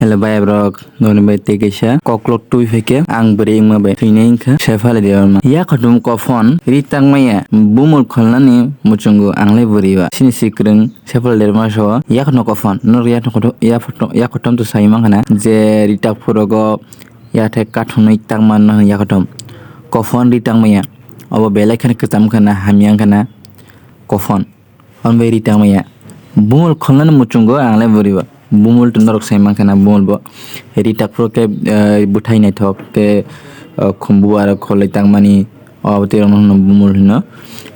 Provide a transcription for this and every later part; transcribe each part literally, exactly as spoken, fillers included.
Hello bai borok, noni bai tei kaisa koklok twi phaikhe ang bwrwi wngma bai thwinai wngkha Sefali Debbarma. Yakhotum kophon ri tangmaya bumul kholnani muchungo anglai bwrwi ba. Chini sikwrwng Sefali Debbarma so yakhono kophon, norok yakhoto-, yakhoto-, yakhotom to sai mankha na je ri tak phurogo yathai kathonwi tangma no hwn yakhotom. Kophon ri tangmaya, obo belai kheno kwcham wngkha na, hamya wngkha na kophon. Hwn bai ri tangmaya. Bumul kholnani muchungo anglai bwrwi ba. Bumul to norok sai mankha na bumul bo. Ri tak phuru khe, eh, bwthai naithok khe, eh, khumbu aro kholai tangmani, o abotwi rokno hwno bumul hwno.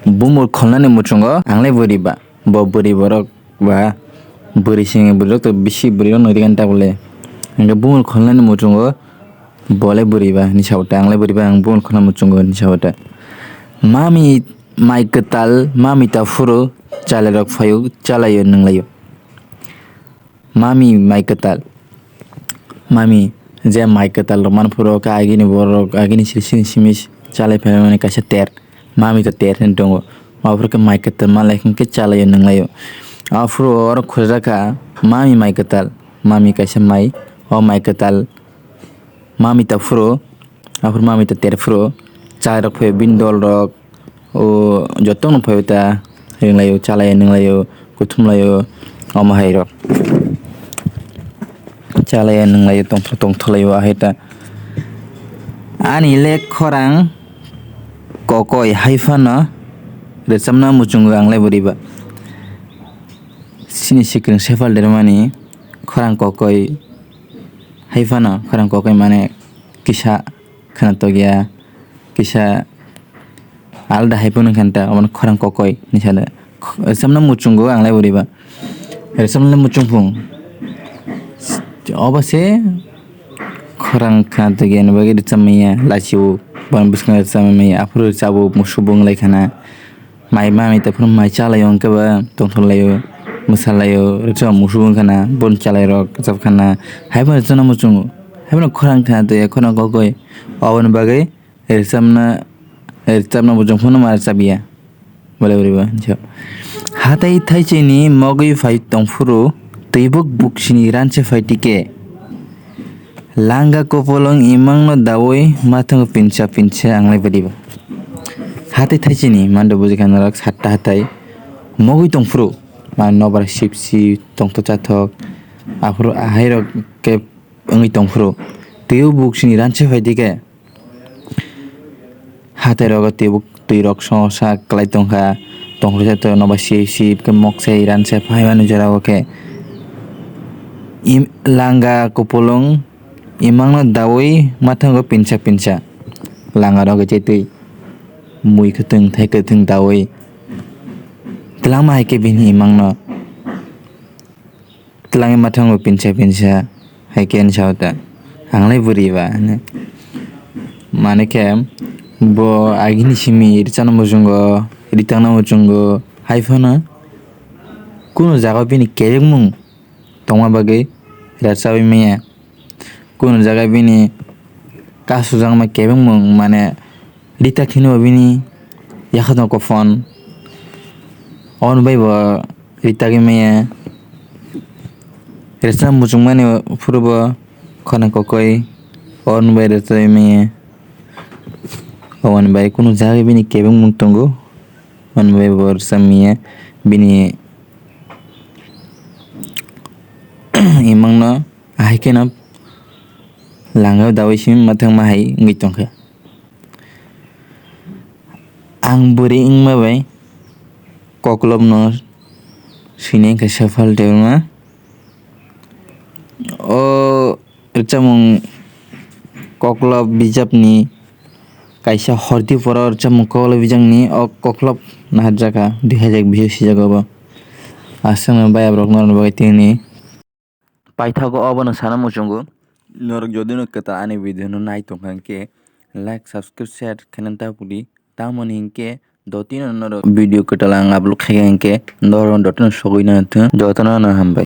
Bumul kholnani muchungo anglai bwrwi ba. Bo bwrwi borok ba bwrwi sini bwrwi rok to bisi bwrwi rok nw ri gani tabule. Hwnkhe bumul kholnani muchungo Bolai bwrwi ba ni sawta, anglai bwrwi ba ang bumul khwna muchungo ni sawta. Mami mai kwtal, mami ta phuru chalairok phaio, chalaio nwnglaio. Mami mai kwtal, mami je mai kwtal rok man phuru khe agini borok, agini siri sini simi chalai phaimani kaisa ter, mami ta ter hinwi tongo. Aphuru khe mai kwtal manlai khe chalaio nwnglaio. Aphuru oro khojak kha mami mai kwtal, mami kaisa mai, o mai kwtal. Mami ta phuru, aphuru mami ta ter phuru, chai rok phaio bini dol rok, o joto no phaio ta, ringlaio, chalaio, nwnglaio, kuthumlaio, omo hai rok. Chalaio, nwnglaio, tongthok, tongthok laio, ahai ta. Ani le khorang kokoi hai phano rwchapna muchungo ang le bwrwi ba. Chini sikwrwng Sefali Debbarmani khorang kokoi hai phano, khorang kokoi mane kisa khwnatok ya, kisa alada hai phano khe ta, obono khorang kokoi hinwi sano. Rwchapna muchungo ang lai bwrwi ba. Rwchapna muchung phung. Obo se khorang khwnatok ya ni bagwi rwchapmaya, lachio, boni bwskango rwchapmaya, aphuru rwchabo, musu bo wng lai khana. Mai mami ta phuru mai chalaio hwnkhe ba tongthok laio, mwsa laio, rwchapma musu wng khana, boni chalairok rwchap khana, hai phano rwchapna muchungo, hai phano khorang khwnatok ya, khorang kokoi, oboni bagwi rwchapna, rwchapna muchung phano ma rwchap ya, bolai bwrwi ba. Hatai thaichini mogwi phai tong phuru, twibuk buksini ranse phai tike. Langa kopolong imangno dawi mathango pinsa pinsa ang lai bwrwi ba. Hatai thaichini mando bujikha norok satta hatai mogwi tongphuru ma nobar sip sip tongthok chathok aphuru ahairok khe wngwi tongphuru twiwi buksini ranse phaidi khe Hatai rogo twi rok songsa kwlai tongkha, tongkha to noba sip sip khe mokse iran se phaimani jorao khe im-, langa kupulung imangno daui mathango pinsa pinsa. Langa rogo je twi mui kwthwng thai kwthwng daui twlangma hai khe bini imangno. Twlangwi mathango pinsa pinsa hai khe ani sao ta, ang lai bwrwi ba, hwnwi. Mane khe bo agini simi rwchapna muchungo, ritangna muchungo, hai phano kunu jaga bini kebengmung tongma bagwi rwchapwi manya. Kunu jaga bini kasujakma kebengmung, mane, Rita kheno bini yakhatno kophon. On bai bo Rita gwi maya. Resa muchungmani phuru bo khorang kokoi. On bai resa maya. On bai kunu jaga bini kebengmung tongo. On bai bo resa maya. Bini imangno ahai kheno langa dawi simi mathang ma hai wngwi tongkha. Ang bwrwi wngma bai koklopno swinai wngkha Sefal Debbarma. O rwchapmung koklop bijapni kaisa horti poro rwchapmung koklop bijakni o koklop naharjakha dui hajar bish o sijak obo. Aswkno bayabrok norokni bagwi tini. Paithago obono sana muchungo, norok jodi no kwtal ani video no nai tongkha hinkhe like, subscribe, share khaina ta pudi, tamoni hinkhe dotino norok video kwtal ang upload khaikha hinkhe norok dotino sogwi na thung, jotono no hambai.